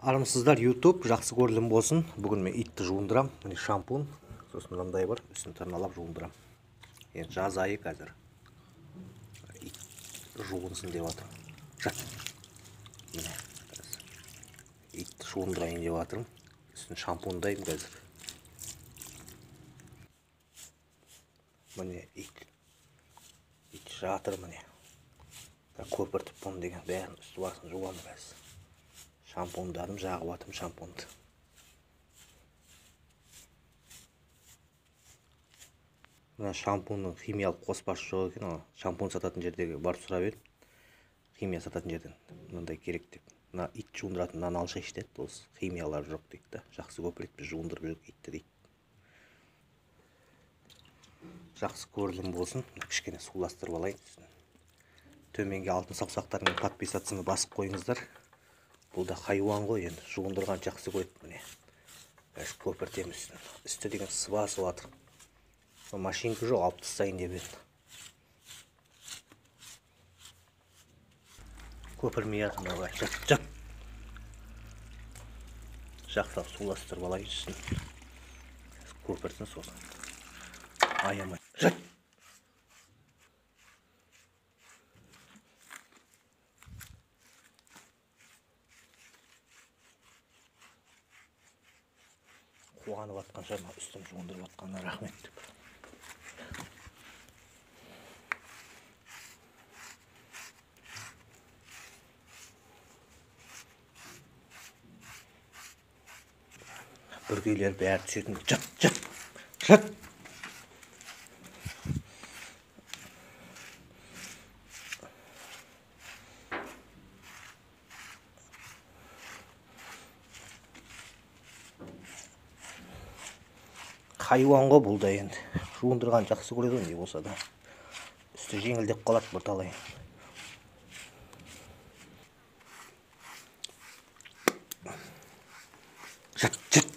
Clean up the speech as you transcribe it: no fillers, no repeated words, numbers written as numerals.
Армысыздар YouTube, жақсы көрілім болсын. Бүгін мен итті жуындырам. Міне шампунь, сосын мынандай бар, үстін тырналап жуындырам. Енді жаз айы қазір. Ит жуынсын деп жатырмын. Жат. Міне қазір. Итті жуындырайын деп жатырмын. Үстін шампуньдаймын қазір. Міне ит. Ит жатыр міне. Көпіртіп бұны деген бәрін үсті басын жуамын қазір. Шампундадым, жағып атым шампунды. Мына шампунның химиялық қоспасы жоқ екен, ана шампунь сататын жердегі барып сұрап едім. Химия сататын жерден мынандай керек деп. Мына ит жуындыратын мынаны алшайшы деді, осы химиялары жоқ дейді да. Жақсы көпіреді, біз жуындырып жүрдік итті дейді. Жақсы көрілім болсын. Кішкене суластырып алайын. Төменге алтын саусақтармен подписаться басып қойыңыздар. Бұл да хайуан ғой енді, жуындырған жақсы көреді міне. Қазір көпіртеміз үстін. Үсті деген сыбасып жатыр. Машинка жоқ, алып тастайын деп едім. Көпірмей жатыр мына бәрі. Жат, жат. Жақсылап суластырып алайын үстін. Көпірсін сосын. Аямай. Жат. Қуанып атқан шығар, үстім жуындырып атқанына рахмет деп. Бүргейлер бәрі түсетін. Жат, жат, жат. Хайуан ғой бұл да енді. Жуындырған жақсы көреді ғой не болса да. Үсті жеңілдеп қалады бірталай. Жат, жат.